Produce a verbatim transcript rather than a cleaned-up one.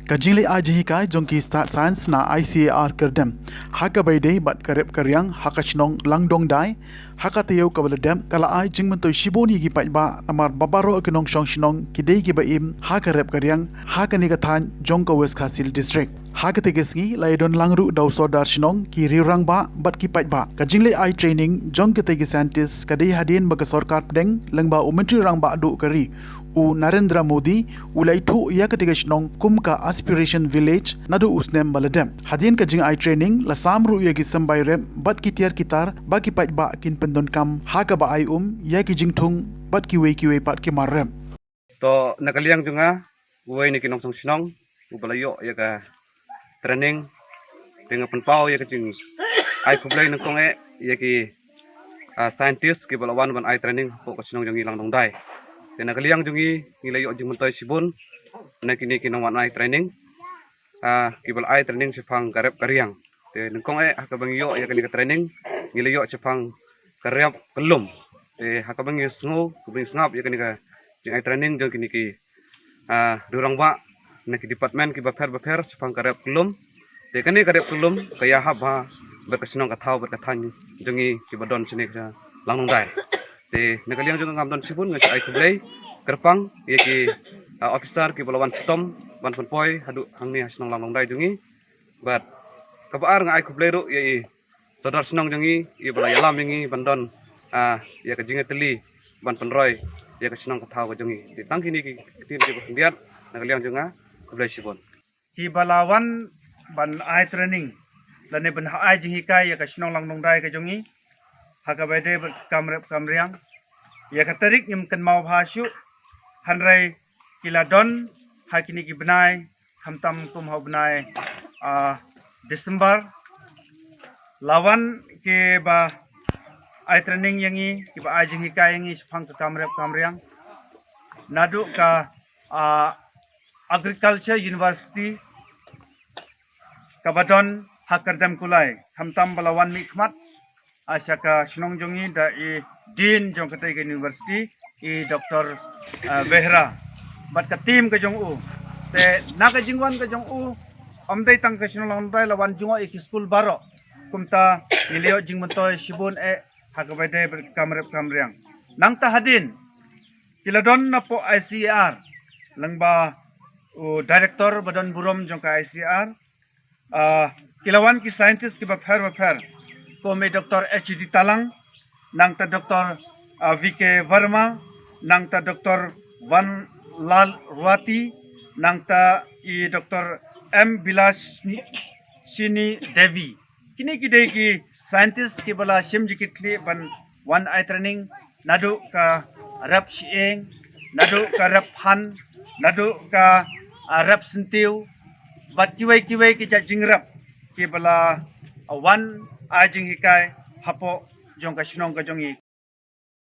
Ka jingleit ai jinghikai jong ki stad science na I C A R Kyrdem ha kaba ïadei bad ka rep ka riang ha ka shnong Langdongdai, ha ka taïew kaba la dep, ka la ai jingmyntoi shibun ïa ki paidbah, namar ba baroh ki nongshong shnong ki dei kiba im ha ka rep ka riang ha kane ka thaiñ jong ka West Khasi Hills District. Ha katei ka sngi la ïadon lang ruh da u Sordar Shnong, ki riew-rangbah bad ki paidbah. Ka jingleit ai training jong kitei ki scientist ka dei hadien ba ka sorkar pdeng lyngba u Myntri Rangbah Duh ka ri, u Narendra Modi, u la ithuh ïa katei ka shnong kum ka Aspiration Village naduh u snem ba la dep. Hadien ka jingai training la sam ruh ïa ki symbai rep bad ki tiar ki tar ba ki paidbah kin pyndonkam ha kaba ai um ïa ki jingthung bad kiwei kiwei pat ki mar rep. To, na ka liang jong nga, uwei na ki nongshong shnong uba la ïoh ïa ka training, te nga pynpaw ïa ka jingai khublei nyngkong eh ïa ki, ah, scientist kiba la wan ban ai training hapoh ka shnong jong ngi Langdongdai. Te na ka liang jong ngi, ngi la ïoh jingmyntoi shibun na kine ki nongwan ai training, ah, kiba la ai training shaphang ka rep ka riang. Te nyngkong eh, ha kaba ngi ïoh ïa kane ka training, ngi la ïoh shaphang ka rep ka lum. Te ha kaba ngi sngew, kaba ngi sngap ïa kane ka jingai training jong kine ki, ah, riew-rangbah na ki department kiba pher ba pher shaphang ka rep ka lum. Te kane ka rep ka lum ka ïahap bha bad ka shnong ka thaw bad ka thaiñ jong ngi kiba don shane ka Langdongdai. Te na ka liang jong nga ngam don shibun, nga shu ai khublei kyrpang ïa ki, ah, officer kiba la wan shitom ban pynpoi haduh hangne ha shnong Langdongdai jong ngi. Bad kaba ar, nga ai khublei ruh ïa i Sordar Shnong jong ngi, iba la ïalam ïa ngi ban don, ah, ïa ka jingïatylli ban pynroi ïa ka shnong ka thaw ka jong ngi. Te tang kine ki ktien kiba khyndiat na ka liang jong nga, khublei shibun. Kiba la wan ban ai training lane ban ai jinghikai ïa ka shnong Langdongdai ka jong ngi ha kaba ïadei bad ka kam rep kam riang, ïa ka tarik ngim kynmaw bha shuh, hynrei ki la don ha kine ki bnai, khamtam kum ha u bnai, ah, December. La wan kiba ai training ïa ngi, kiba ai jinghikai ïa ngi shaphang ka kam rep kam riang naduh ka, ah, Agriculture University kaba don ha Kyrdemkulai, khamtam ba la wan mihkhmat, ah, sha ka shnong jong ngi da i Dean jong katei ka university, i Doctor, ah, Behra bad ka team ka jong u. Te na ka jingwan ka jong u, ym dei tang ka shnong Langdongdai, la wan jngoh ïa ki skul baroh. Kumta ngi la ïoh jingmyntoi shibun eh ha kaba ïadei bad ka kam rep kam riang. Nangta hadien ki la don napoh I C A R lyngba u director ba don burom jong ka I C A R. Ah, ki la wan ki scientist kiba pher ba pher, kum i Doctor H D Talang, nangta Doctor, ah, V K Verma, nangta Doctor Vanlal Ruati, nangta i Doctor M Bilashini Devi. Kine ki dei ki scientist kiba la shim jingkitkhlieh ban wan ai training naduh ka rep shyieng, naduh ka rep phan, naduh ka, ah, rep syntiew bad kiwei kiwei ki jait jingrep kiba la, ah, wan ai jinghikai hapoh jong ka shnong ka jong ngi.